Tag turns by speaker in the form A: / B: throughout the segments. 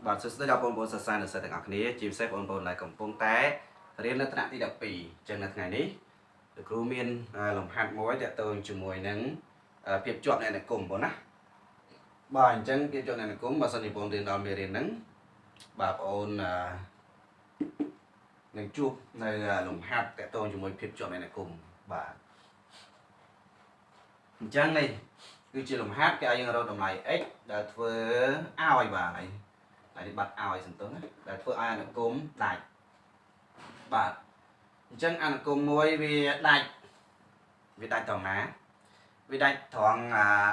A: បាទសួស្តីដល់បងប្អូនសិស្សានុសិស្សទាំងអស់គ្នាជាពិសេសបងប្អូនដែលកំពុងតែរៀននៅថ្នាក់ទី12អញ្ចឹងនៅថ្ងៃនេះលោកគ្រូមានលំហាត់មួយទាក់ទងជាមួយនឹងភាពជាប់នៃអនុគមន៍បងណាបាទអញ្ចឹងភាពជាប់នៃអនុគមន៍បើសិនជាបងរៀនដល់មេរៀនហ្នឹងបាទបងប្អូននឹងជួបនៅលំហាត់ទាក់ទងជាមួយភាពជាប់នៃអនុគមន៍បាទអញ្ចឹងនេះគឺជាលំហាត់គេឲ្យយើងរកតម្លៃ x ដែលធ្វើឲ្យបាទហើយហើយនេះបាត់ឲ្យសន្ទុះណាដែលធ្វើឲ្យអនុគមន៍ដាច់បាទអញ្ចឹងអនុគមន៍មួយវាដាច់វាដាច់ត្រង់ណាវាដាច់ត្រង់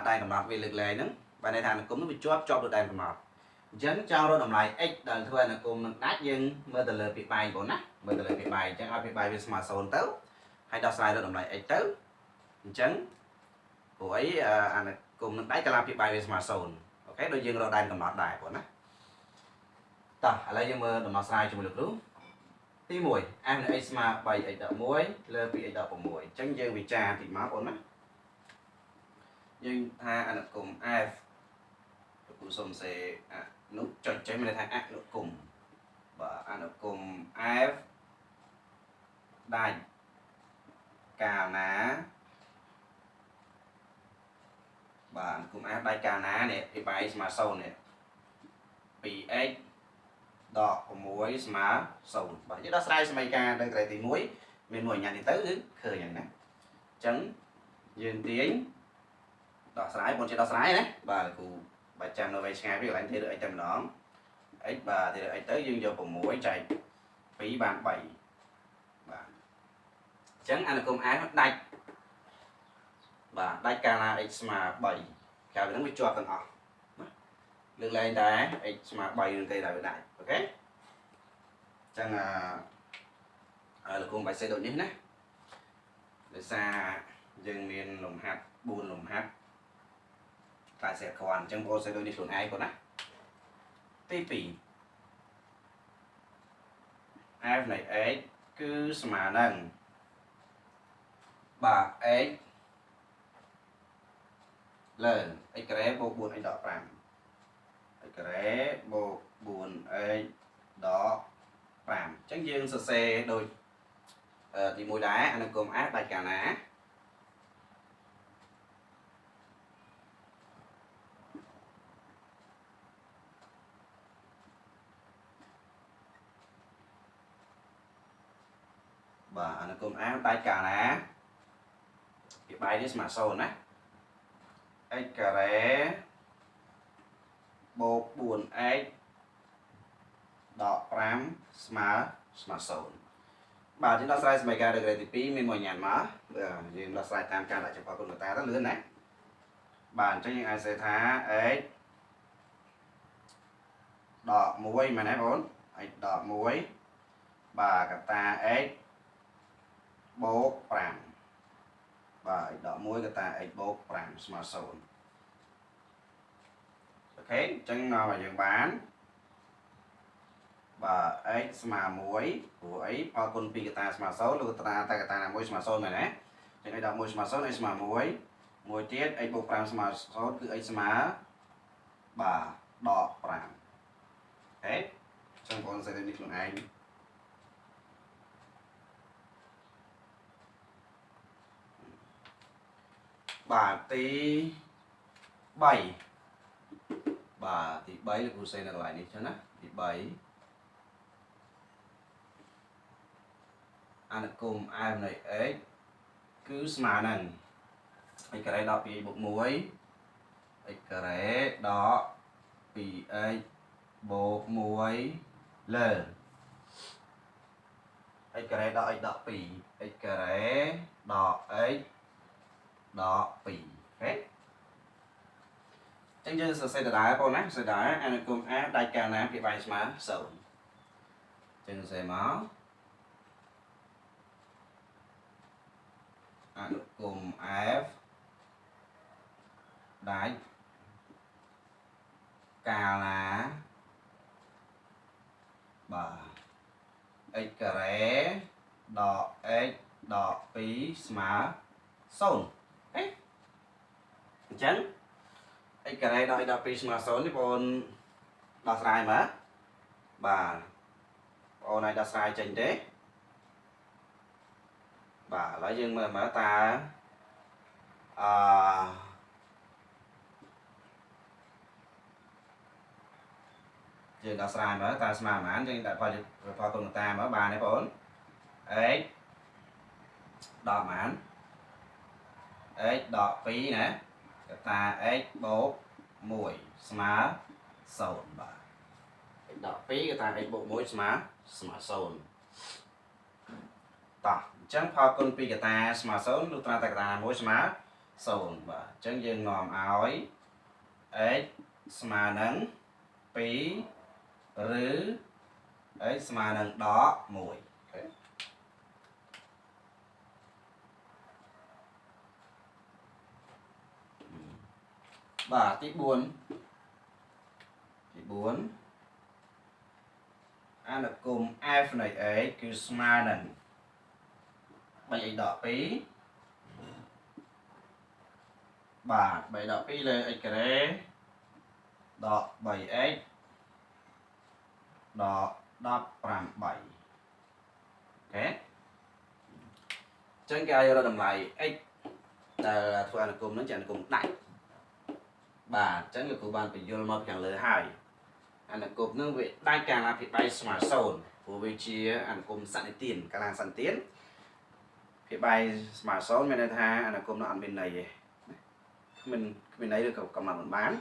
A: ដែនកំណត់វាលើកលែងហ្នឹងបាទន័យថាអនុគមន៍នោះវាជាប់ជាប់លើដែនកំណត់អញ្ចឹងចង់រកតម្លៃ x ដែលធ្វើអនុគមន៍នឹងដាច់យើងមើលទៅលើពីបែងបងណាមើលទៅលើពីបែងអញ្ចឹងឲ្យពីបែងវាស្មើ0ទៅហើយដោះស្រាយរកតម្លៃ x ទៅអញ្ចឹងព្រោះអីអនុគមន៍នឹងដាច់កាលណាពីបែងវាស្មើ0OK ដូចយើងរកដែនកំណត់ដែរបងណាតោះឥឡូវយើងមើលដំណោះស្រាយជាមួយលោកគ្រូទី1 f នៃ x ស្មើ 3x ដក1លើ 2x ដក6អញ្ចឹងយើងវិចារតិចមកបងណាយើងថាអនុគមន៍ f លោកគ្រូសុំសេអនុចុចចេះមានន័យថាអនុគមន៍បាទអនុគមន៍ f ដាច់កាលណាបាទអនុគមន៍ f ដាច់កាលណានេះពីបែស្មើ0នេះ 2x ដក6ស្មើ0បាទយើងដោះស្រាយសមីការនៅក្រេទី1មានមួយអញ្ញាតនេះទៅគឺឃើញហើយណាអញ្ចឹងយើងទាញដោះស្រាយបងជាដោះស្រាយណាបាទគ្រូបើចាំនៅវែងឆ្ងាយពីកន្លែងទេឬ x តែម្ដង x បាទទេឬ x ទៅយើងយក6ចែក2បាន3បាទអញ្ចឹងអនុគមន៍ f ដាច់បាទដាច់កាលណា x ស្មើ3ក្រៅពីហ្នឹងវាជាប់ទាំងអស់ណាលើកលែងតែ x ស្មើ3នឹងទេដែលវាដាច់OK ចឹងអឺលោកគ្រូបាច់សេដូចនេះណាដោយសារយើងមានលំហាត់4លំហាត់ខ្លាចសេគ្រាន់អញ្ចឹងបងសេដូចនេះខ្លួនឯងគាត់ណាទី2 f នៃ x គឺស្មើនឹងបាទ x លើ x ការ៉េបូក 4x ដក5 x ការ៉េបូក 4x ដក5អញ្ចឹងយើងសរសេរដូចទី1ដែរអនុគមន៍ f ដាច់កាលណាបាទអនុគមន៍ f ដាច់កាលណាពីបែនេះស្មើ0ណា x ការ៉េបូក 4x ដក5ស្មើស្មើ0បាទយើងដោះស្រាយសមីការដឺក្រេទី2មានមួយញ៉ាំមកបាទយើងដោះស្រាយតាមការដាក់ចំពោះគុណកតាទៅលឿនណាបាទអញ្ចឹងយើងអាចសេថា x ដក1មែនទេបង x ដក1បាទកតា x បូក5បាទ x ដក1កតា x បូក5ស្មើ0OK អញ្ចឹងមកយើងបានបាទ x ស្មើ1ព្រោះអីផលគុណ2កតាស្មើ0លោកកតាតែកតាណាមួយស្មើ0មែនទេអញ្ចឹង x ដក1ស្មើ0 x ស្មើ1មួយទៀត x បូក5ស្មើ0គឺ x ស្មើបាទដក5OK អញ្ចឹងបងសេនេះខ្លួនឯងបាទទី3បាទទី3លោកគ្រូសេនៅកន្លែងនេះចឹងណាទី3អនុគមន៍ f នៃ x គឺស្មើនឹង x ការ៉េដក 2x បូក1 x ការ៉េដក 2x បូក1លើ x ការ៉េដក x ដក2 x ការ៉េដក x ដក2OK ចឹងយើងសរសេរដដែលបងណាសរសេរដែរអនុគមន៍ f ដាច់កាលណាភាគបែងស្មើ0ចឹងសរសេរមកអនុគមន៍ f ដាច់កាលណាបាទ x ការ៉េដក x ដក2ស្មើ0អេអញ្ចឹង x ការ៉េដក x ដក2ស្មើ0នេះបង ដោះស្រាយមើលបាទបងអូនឲ្យដោះស្រាយចេញទេបាទឥឡូវយើងមើលមើលតើអឺយើងដោះស្រាយមើលតើស្មើប៉ុន្មានយើងដាក់ផលផលគុណតាមើលបានទេបងអូន x ដកប៉ុន្មាន x ដក2ណាកតា x បូក1ស្មើ0បាទ x ដក2កតា x បូក1ស្មើស្មើ0តោះអញ្ចឹងផលគុណ2កតាស្មើ0លុះត្រាតែកតាណាមួយស្មើ0បាទអញ្ចឹងយើងនាំឲ្យ x ស្មើនឹង2ឬ x ស្មើនឹងដក1 OK បាទទី4ទី4អនុគម f នៃ x គឺស្មើនឹង 3x ដក2បាទ3ដក2លើ x ការ៉េដក 3x ដក18 OK ចឹងគេឲ្យរកតម្លៃ x ដែលធ្វើអនុគមនឹងជាអនុគមដាច់បាទអញ្ចឹងលោកគ្រូបានបញ្យល់មកខាងលើហើយអនុគមនឹងវាដាច់កាលណាភាគបែកស្មើ0ព្រោះវាជាអនុគមសន្និទានកាលណាសន្និទានភាគបែកស្មើ0មានន័យថាអនុគមនោះអត់មានន័យទេគ្មានគ្មានន័យឬក៏កំណត់មិនបានអ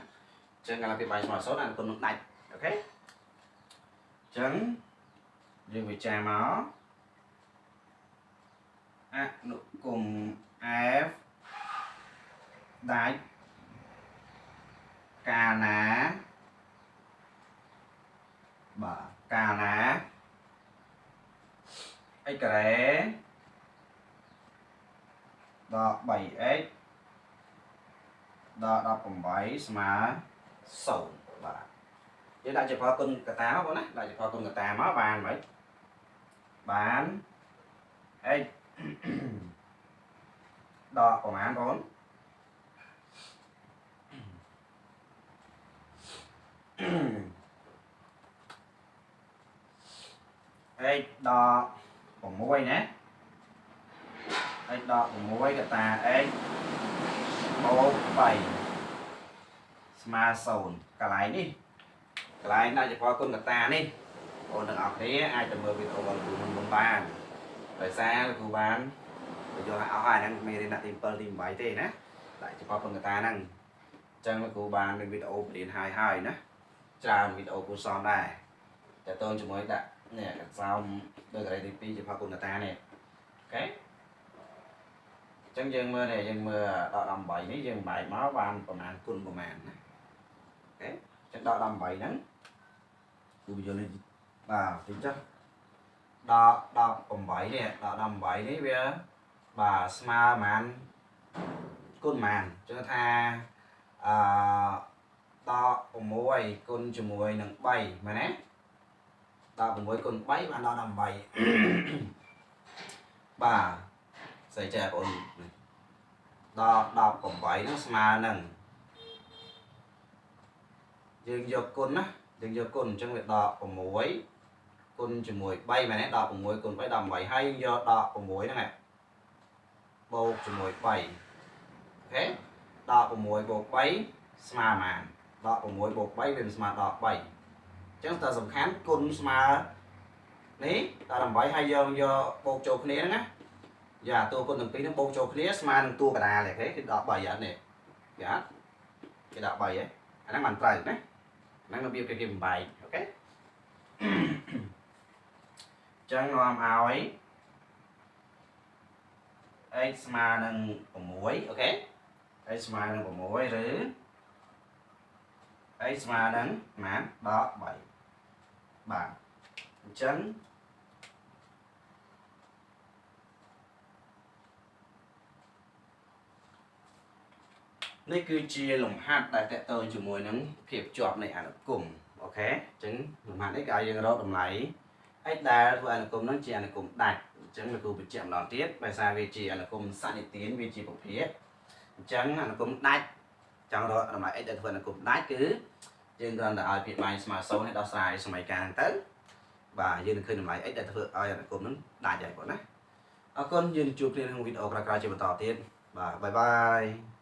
A: ញ្ចឹងកាលណាភាគបែកស្មើ0អនុគមនឹងដាច់ OK អញ្ចឹងយើងវិចារមកអនុគម f ដាច់កាលណាបាទកាលណា x ការ៉េដក 3x ដក18ស្មើ0បាទយើងដាក់ជាផលគុណកតាមកបងណាដាក់ជាផលគុណកតាមកបានមិនបាន x ដកប្រហែលបង x ដក6ណា x ដក6កតា x បូក3ស្មើ0កន្លែងនេះកន្លែងដាក់ជាផលគុណកតានេះបងទាំងអស់គ្នាអាចទៅមើលវីដេអូរបស់លោកគ្រូមុនមុនបានដោយសារលោកគ្រូបានបញ្យល់ឲ្យអស់ហើយហ្នឹងមេរៀនដាក់ទី7ទី8ទេណាដាក់ជាផលគុណកតាហ្នឹងអញ្ចឹងលោកគ្រូបានមានវីដេអូបរៀនហើយហើយណាច្រើនវីដេអូគួរសមដែរតើតូនជាមួយដាក់នេះកសោមដោយការ៉េទី2ជាផលគុណកតានេះ OK អញ្ចឹងយើងមើលនេះយើងមើលដក18នេះយើងបែកមកបានប្រមាណគុណប្រមាណណា OK អញ្ចឹងដក18ហ្នឹងគូបញ្យល់នេះបាទតិចចុះដក18នេះដក18នេះវាបាទស្មើប្រមាណគុណប្រមាណអញ្ចឹងថាអឺដក6គុណជាមួយនឹង3មែនទេដក6គុណ3បានដក18បាទស្អីចេះបងអូនដក18ហ្នឹងស្មើនឹងយើងយកគុណណាយើងយកគុណអញ្ចឹងវាដក6គុណជាមួយ3មែនទេដក6គុណ3 18ហើយយើងយកដក6ហ្នឹងបូកជាមួយ3 OK ដក6បូក3ស្មើប៉ុន្មានដក6បូក3វាស្មើដក3អញ្ចឹងតើសំខាន់គុណស្មើនេះដល់8ហើយយើងយកបូកចូលគ្នាហ្នឹងណាយ៉ាតួគុណទាំងពីរហ្នឹងបូកចូលគ្នាស្មើនឹងតួកណ្ដាលទេគឺដក3អត់នេះគេអត់គេដក3ហ៎អាហ្នឹងបានត្រូវណាហ្នឹងរបៀបគេគេបំបែក OK ចឹងនាំឲ្យ x ស្មើនឹង6 OK x ស្មើនឹង6ឬ x ស្មើនឹងប៉ុន្មានដក3បាទអញ្ចឹងនេះគឺជាលំហាត់ដែលតកតងជាមួយនឹងភាពជាប់នៃអនុគម OK អញ្ចឹងលំហាត់នេះគេឲ្យយើងរកតម្លៃ x ដែលធ្វើអនុគមនឹងជាអនុគមដាច់អញ្ចឹងលោកគ្រូបញ្ជាក់ម្ដងទៀតដោយសារវាជាអនុគមសន្និទានវាជាប្រភេទអញ្ចឹងអនុគមដាច់ចង់រកតម្លៃ x ដែលធ្វើអនុគមដាច់គឺ យើងគ្រាន់តែឲ្យភាគបែងស្មើ0ឲ្យដោះស្រាយសមីការហ្នឹងទៅបាទយើងនឹងឃើញតម្លៃ x ដែលធ្វើឲ្យអនុគមន៍ហ្នឹងដាច់ហើយបងណាអរគុណយើងនឹងជួបគ្នាក្នុងវីដេអូក្រោយៗជាបន្តទៀតបាទ bye bye.